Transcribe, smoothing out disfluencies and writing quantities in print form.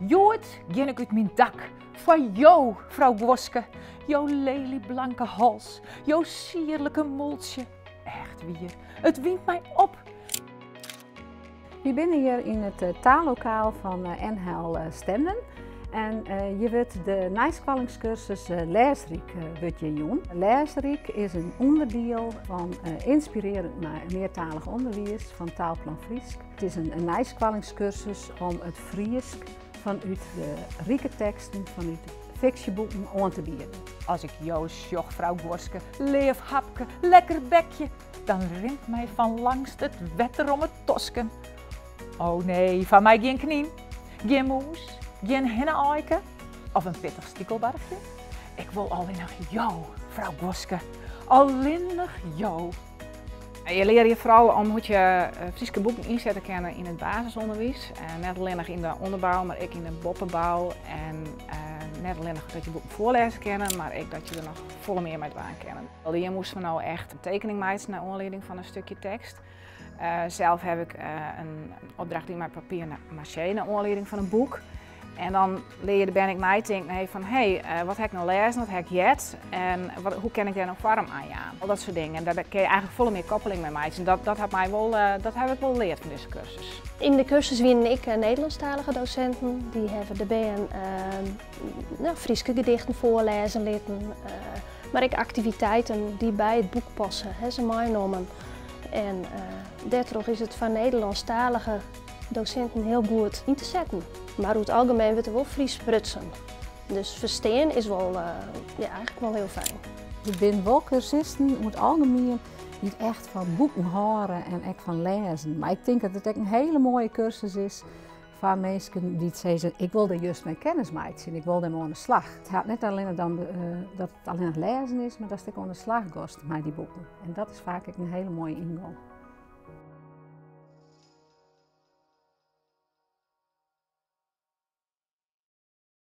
Hjoed gean ik út myn dak foar jo, frou Goaske, jo lelieblanke hals, jo sierlike mûltsje. Echt wier, it wynt my op. Wy binne hjir yn it taallokaal fan NHL Stenden en hjir wurdt de neiskoallingskursus Lêsryk wurdt hjir jûn. Lêsryk is in ûnderdiel fan ynspirearjend meartalich ûnderwiis fan Taalplan Frysk. It is in neiskoallingskursus om it Frysk fanút de rike teksten, fanút fiksjeboeken oan te bieden. As ik jo sjoch, frou Goaske, leaf hapke, lekker bekje, dan rint my fan langst it wetter om 'e tosken. O nee, foar my gjin knyn, gjin mûs, gjin hinne-aaike of in pittich stikelbarchje. Ik wol allinnich jo, frou Goaske, allinnich jo. Je leare je foaral om hoe't je Fryske boeken ynsette kinne yn it basisûnderwiis. Net allinnich yn de ûnderbou, mar ek yn de boppebou. En net allinnich dat je boeken foarlêze kinne, mar ek dat je der noch folle mear mei dwaan kinne. Hjir moasten we no echt in tekening meitsje nei oanlieding fan in stikje tekst. Sels haw ik in opdracht dien mei papier maché nei oanlieding fan in boek. En dan lear je de bern ek neitinken hey, fan hey, wat ha ik no lêzen, wat ha ik heard en wat, hoe kin ik dêr no foarm aan jaan. Al dat soart dingen. Dêr kinne je eigentlik folle mear koppeling mei meitsjen. Dat, dat hat my wol, dat haw ik wol leard fan dizze kursus. Yn de kursus wienen ek Nederlânsktalige dosinten. Dy hawwe de bern no, Fryske gedichten foarlêze litten, mar ek aktiviteiten dy't by it boek passe, ha se meinommen. En dêrtroch is it foar Nederlânsktalige dosinten hiel goed yn te setten. Mar oer it algemien wurdt der wol Frysk sprutsen. Dus ferstean is wol, ja, eigentlik wol hiel fijn. Der binne wol kursisten oer it algemien dy't echt fan boeken hâlde en ek fan lêzen. Mar ik tink dat it ek in hele moaie kursus is foar minsken dy't sizze, ik wol der just mei kennis meitsje, ik wol dêrmei oan de slach. It hat net allinne dan dat it allinnich lêzen is, mar datst ek oan de slach giest mei dy boeken. En dat is faak ek in hele moaie yngong.